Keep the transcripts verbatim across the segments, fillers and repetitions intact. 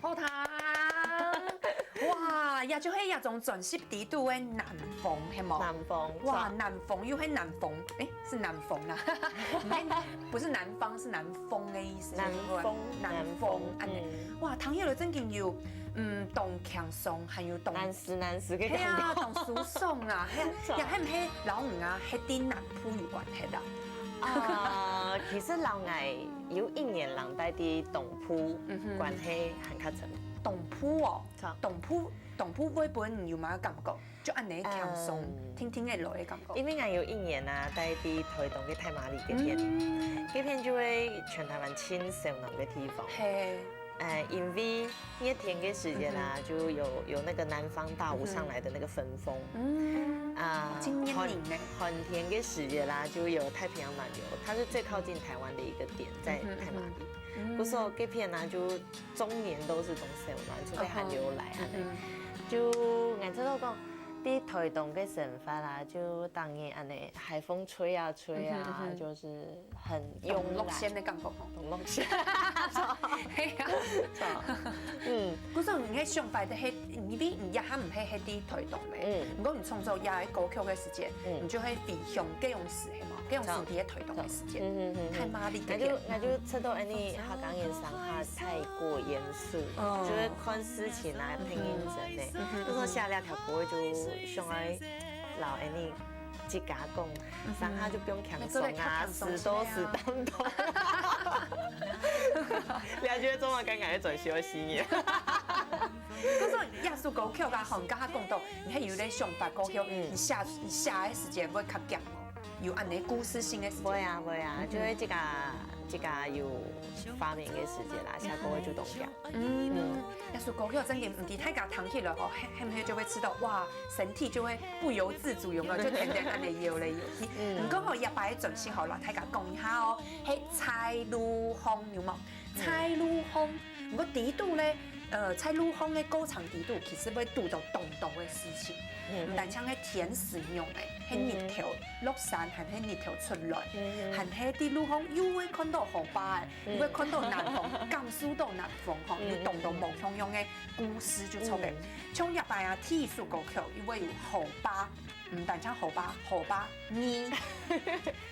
好聽。哇，也就係這張專輯裡肚个南風，係無？南風，哇，南風又係南風，欸，是南風啦，毋係，不是南方，是南風的意思，南風，南風，南風，恁呢。嗯。哇，聽起來真經有，嗯，當輕鬆，還有當，難死難死个感覺。係啊，當舒爽啊，係啊，也係毋係摎你啊，係對南部有關係啦？啊，其實摎𠊎有一年人戴在東部，嗯哼。關係還較深。東部哦，著。東部，東部會分你有麼个感覺？就恁呢輕鬆，嗯。定定仔來个感覺。因為𠊎有一年啊，戴在台東个太麻里該片，嗯。該片就係全台灣盡燒暖个地方。係。呃，因為熱天个時節啦，嗯哼。就有，有那個南方大陸上來的那個芬風。嗯。啊，盡熱情呢。寒，寒天个時節啦，就有太平洋暖流，它是最靠近台灣的一個點，在太麻里。嗯哼，嗯哼。嗯。故所該片呢，就終年都係當燒暖，除非寒流來，嗯哼。恁呢。嗯哼。就𠊎知道講，在台東个生活啦，就當然恁呢，海風吹啊吹啊，嗯哼，嗯哼。就是 很慵懶。當樂仙个感覺吼。當樂仙。係啊。嗯。故所你个想法就係，因為你也還毋係在台東咧，嗯。毋過你創作這个歌曲个時節，嗯。你就會回想該央時，係無？該央時你在台東个時節，嗯，嗯，嗯，嗯。太麻里个。𠊎就，𠊎就知道，恁呢客家人生活太過嚴肅，哦。就係看事情啊，嗯。太認真咧。嗯。就係寫這條歌就想愛摎恁呢 自家講，嗯哼。成下就毋用輕鬆啊，嗯，做得較輕鬆，死都死當多。你還覺得這麼尷尬，轉休息呢？可是這首歌曲啊，吼，你剛剛講到，你還有點想法歌曲，嗯。你寫，你寫个時間會較遽無？有恁呢故事性个時間？會啊，會啊，嗯哼。就係自家，自家有畫面个時間啦，寫歌會主動遽。 嗯，這首歌曲真个毋知大家聽起來吼，係，係毋係就會知道，哇，身體就會不由自主，有沒有？就天天恁呢搖來搖去。嗯。毋過吼，這擺个專輯吼，摎大家講一下哦，係在路項，有無？嗯。在路項，毋過裡肚咧，呃，在路項个過程裡肚，其實會堵到當多个事情。嗯，嗯。毋單淨係天時樣个，係日頭落山，還係日頭出來，嗯，嗯。還係在路項又會看到河壩个， 你會看到南風，感受到南風吼，嗯，有當多無共樣个故事就出來。嗯。像這擺啊，第一首歌曲，因為有河壩，毋單淨河壩，河壩二，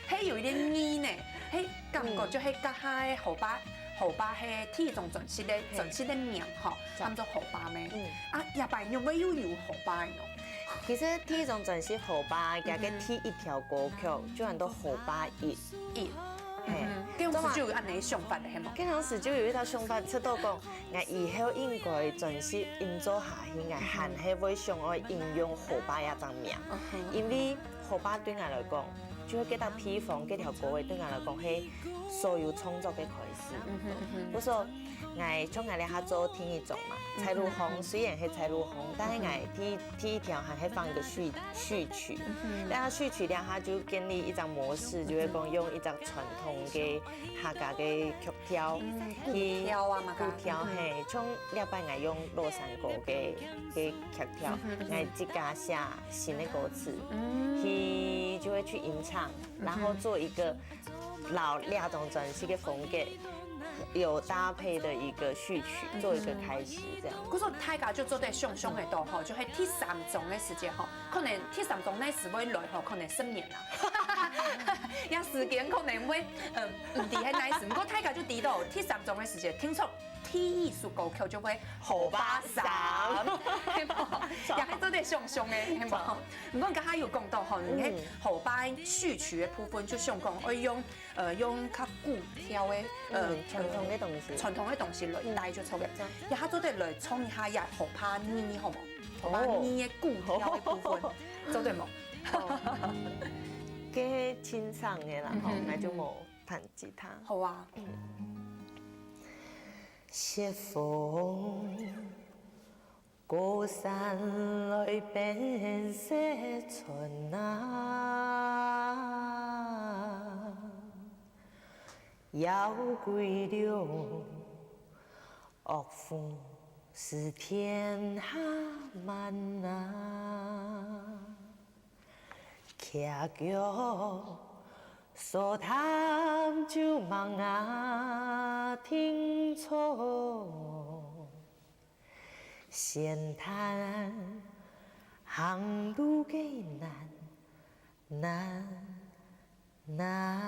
係有一點二呢，係感覺就係該下个河壩，河壩係第一張專輯个，嘿。專輯个名吼，著。喊做河壩咩？嗯。啊，這擺仰會又有河壩呢？其實第一張專輯河壩，佢个第一條歌曲，嗯哼。就喊做河壩一。 一。嘿。嗯哼，該央時就有恁呢想法个，係無？該央時就有一條想法，知道講，𠊎以後應該專輯營造下去，𠊎還係會想愛應用河壩這張名。嗯哼。因為河壩對𠊎來講，就係該搭地方，該條歌仔對𠊎來講係所有創作个開始。嗯哼，嗯哼。故所， 𠊎像𠊎這下做第二張嘛，在路項，嗯哼。雖然係在路項，但係𠊎第，第一條還係放一個序，序曲。嗯哼。該下序曲這下就建立一隻模式，就係講用一隻傳統个客家个曲調，嗯，去，古調啊嘛，古調，嗯哼。嘿，像這擺𠊎用老山歌个，个曲調，嗯哼，嗯哼。𠊎自家寫新个歌詞，嗯。去，就會去吟唱，然後做一個 摎這張專輯个風格有搭配的一個序曲，嗯哼。做一個開始這樣。故所大家就做得想像得到吼，就係第三張个時節吼，可能第三張哪時會來吼，可能十年啦。這時間可能會，呃，毋知係哪時，毋過大家就知道第三張个時節，聽說第一首歌曲就會河壩三，係無？也係做得想像个，係無？毋過剛剛有講到吼，你看，嗯。河壩序曲个部分就想講，愛用 呃，用較古調个，呃，嗯，傳統个東西。傳統个東西來帶就著个。嗯。也下做得來唱一下這河壩二好無？河壩二个古調个部分，哦。做得無？哦。該清唱个啦，吼，嗯哼，𠊎就無彈吉他。好啊。嗯。赤腳所踏就望啊定著，先嘆行路个難，難，難。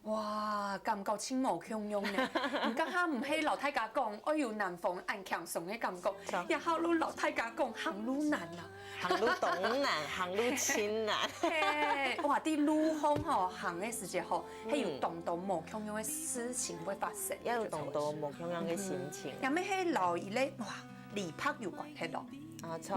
哇，感覺盡無共樣呢！你剛剛毋係摎大家講，愛有南風恁輕鬆个感覺，這下又摎大家講行路難啊！行路當難，行路盡難。嘿，哇，在路項吼行个時節吼，係有當多無共樣个事情會發生，也有當多無共樣个心情。也乜係摎一個哇，旅拍有關係咯。 啊，著，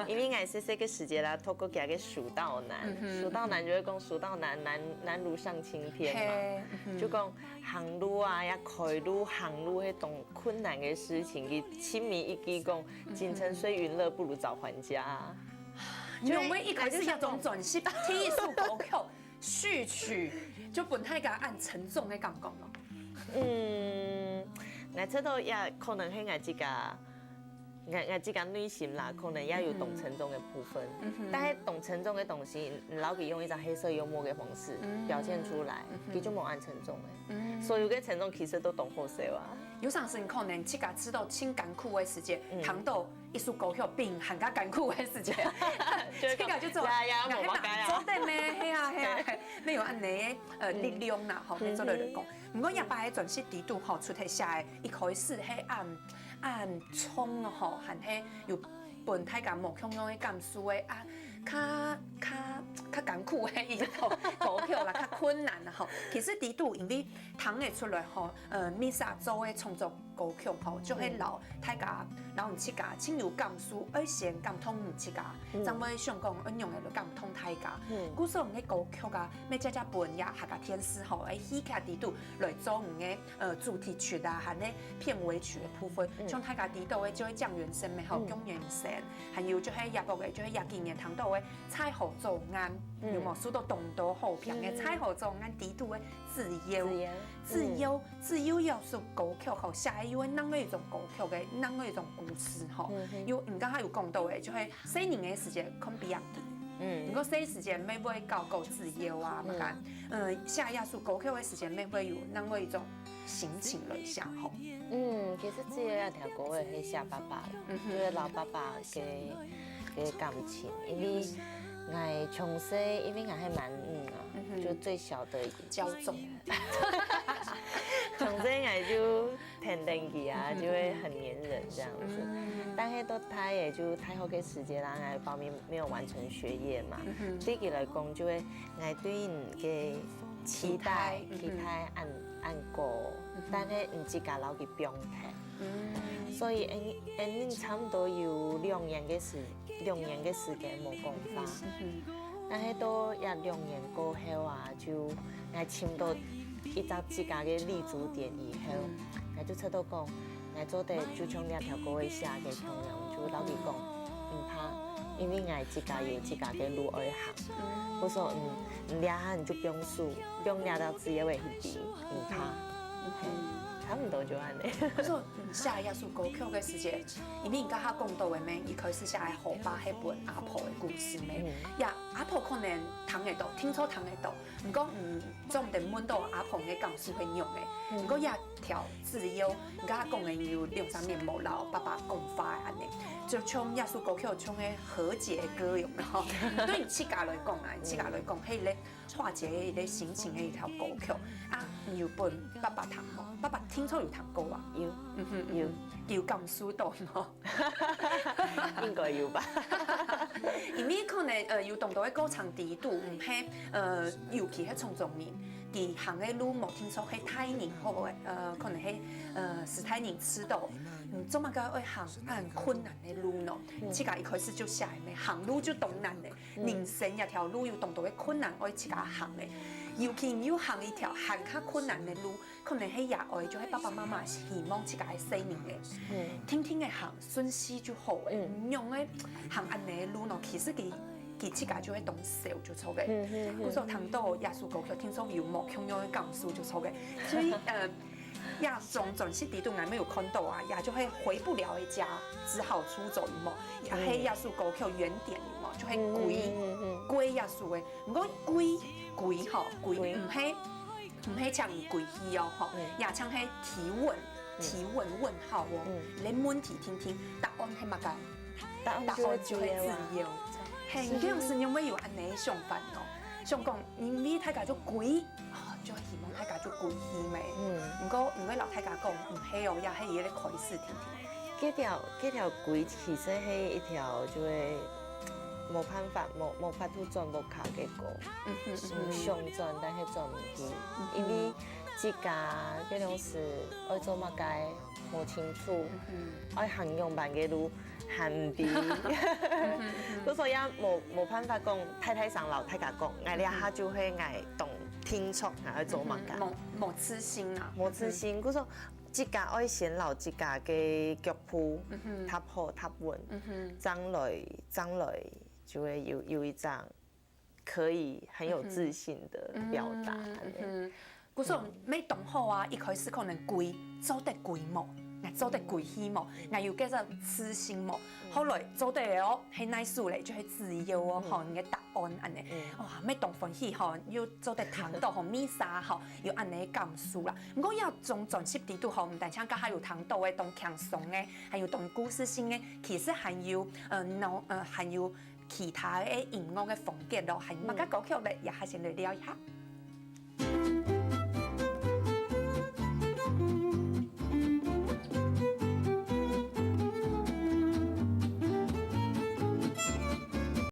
因為𠊎細細个時節啦，讀過佢个書道難，書道難就會講書道難，難，難如上青天嘛。就講行路啊，也開路、行路，該種困難个事情，佢盡尾一句講，「青春雖紜落，不如早還家」啊。因為一開始這種轉型，第一首歌曲序曲，就分大家恁沉重个感覺咯。嗯，𠊎知道也可能係𠊎自家 𠊎，𠊎自家內心啦，可能也有當沉重个部分，但係當沉重个東西，你摎佢用一種黑色幽默个方式表現出來，佢就無恁沉重个。所有个沉重其實都當好笑啊。有當時可能自家知道盡艱苦个時節，聽到一首歌曲比還較艱苦个時節，自家就做，呀呀，無辦法啊。做得呢，係啊係啊，係，沒有恁呢，呃，力量啦，吼，做得來講。毋過這擺个專輯裡肚吼，除忒寫个一開始係恁 恁衝吼，還係有分大家無共樣个感受个啊，較較較艱苦个一首歌曲啦，較困難啦吼。其實裡肚因為聽得出來吼，呃，Misa做个創作歌曲吼，就係摎大家摎你自家盡有感受，愛先感動你自家，正會想講愛仰仔來感動大家。故所你个歌曲啊，乜常常分這客家電視吼，个戲劇裡肚來做你个 呃，主題曲啊，還係片尾曲个部分，像大家知道个就係《狀元生》个吼，《狀元生》，還有就係這個个，就係這幾年聽到个《在河左岸》，有無？受到當多好評个《在河左岸》裡肚个子悠，子悠，子悠，子悠這首歌曲吼，寫个又係另外一種歌曲个，另外一種故事吼。有，你剛剛有講到个，就係細人个時節看別人个，嗯，你講細時節乜會搞搞子悠啊，麼个，嗯，寫這首歌曲个時節乜會有另外一種 心情來寫吼。嗯，其實子悠這條歌也係寫爸爸，就係摎爸爸个个感情，因為𠊎從細，因為𠊎係滿女啊，就最小的，驕縱。從細𠊎就跈等佢啊，就會很黏人這樣子。但係到大个就大學个時節啦，𠊎方面沒有完成學業嘛，對佢來講就會，𠊎對你个 期待，期待恁恁高，但係毋自家摎佢放忒。所以𠊎𠊎差毋多有兩年个時兩年个時間無講話。但係到這兩年過後啊，就𠊎尋到一隻自家个立足點以後，𠊎就知道講，𠊎做得就像這條歌會寫个共樣，就摎佢講，毋怕，因為𠊎自家有自家个路愛行。 故所，嗯，你這下你就放手，放這條自由个去比，毋怕。嘿，差毋多就恁呢。故所，嗯，寫這首歌曲个時節，因為你剛剛講到个咩，一開始寫个河壩係分阿婆个故事咩，呀，阿婆可能聽得到，聽著聽得到，毋過，嗯，總毋得問到阿婆个感受係仰仔。毋過這條子悠，你剛剛講个有兩三年無摎爸爸講話个恁呢，就像這首歌曲像个和解歌有無？對你自家來講啊，你自家來講，係一個化解一個心情个一條歌曲啊，你有分爸爸聽無？爸爸聽著有聽過啊？有，嗯哼，有，有感受到無？應該有吧。因為可能呃有當多个過程裡肚，毋係呃，尤其係創作人，佢行个路無定著係大人好个，呃，可能係呃，係大人知道，嗯，做麼个愛行恁困難个路呢？自家一開始就寫个咩，行路就當難个，人生這條路有當多个困難愛自家行个，尤其你又行一條還較困難个路， 可能係爺哀，就係爸爸媽媽希望自家个細人仔，定定个行，順序就好个。仰會行恁呢个路呢？其實佢佢自家就會當愁就著个。故所聽到這首歌曲，聽說有無共樣个感受就著个。所以呃，這張專輯裡肚𠊎乜有看到啊，也就係回不了的家，只好出走，有無？也係這首歌曲原點，有無？就係歸，嗯嗯嗯歸這首的。毋過歸，歸吼，歸歸毋係，毋係請你歸去哦，吼，也請係提問，提問問號哦，你問題聽聽，答案係麼个？答案答案就係自就係自由啊。由。係，你這樣子你有無有恁呢想法哦？想講，因為大家就歸，啊，就希望大家就歸去咩。嗯毋過，毋過摎大家講，毋係哦，也係一個開始聽聽。這條這條歸其實係一條就係無辦法，無無法度轉屋下个歌，嗯哼嗯，想轉但係轉毋去，因為自家該種時愛做麼个無清楚，愛行仰般个路還毋知，故所也無無辦法講大大聲摎大家講，𠊎這下就係𠊎當定著𠊎愛做麼个。無無自信啊。無自信，故所自家愛先摎自家个腳步踏好踏穩，正來正來就會有有一張可以很有自信的表達。嗯，故所乜當好啊，一開始可能歸，做得歸無，𠊎做得歸去無，𠊎有該種自信無。後來做得哦，係哪首咧，就係自由哦，吼，你个答案恁呢。哇，乜當歡喜吼，又做得聽到吼，Misa吼，有恁呢个感受啦。毋過這張專輯裡肚吼，毋單淨講還有聽到个當輕鬆个，還有當故事性个，其實還有呃，no，呃，還有其他个音樂个風格咯，還有麼个歌曲咧，也還先來聊一下。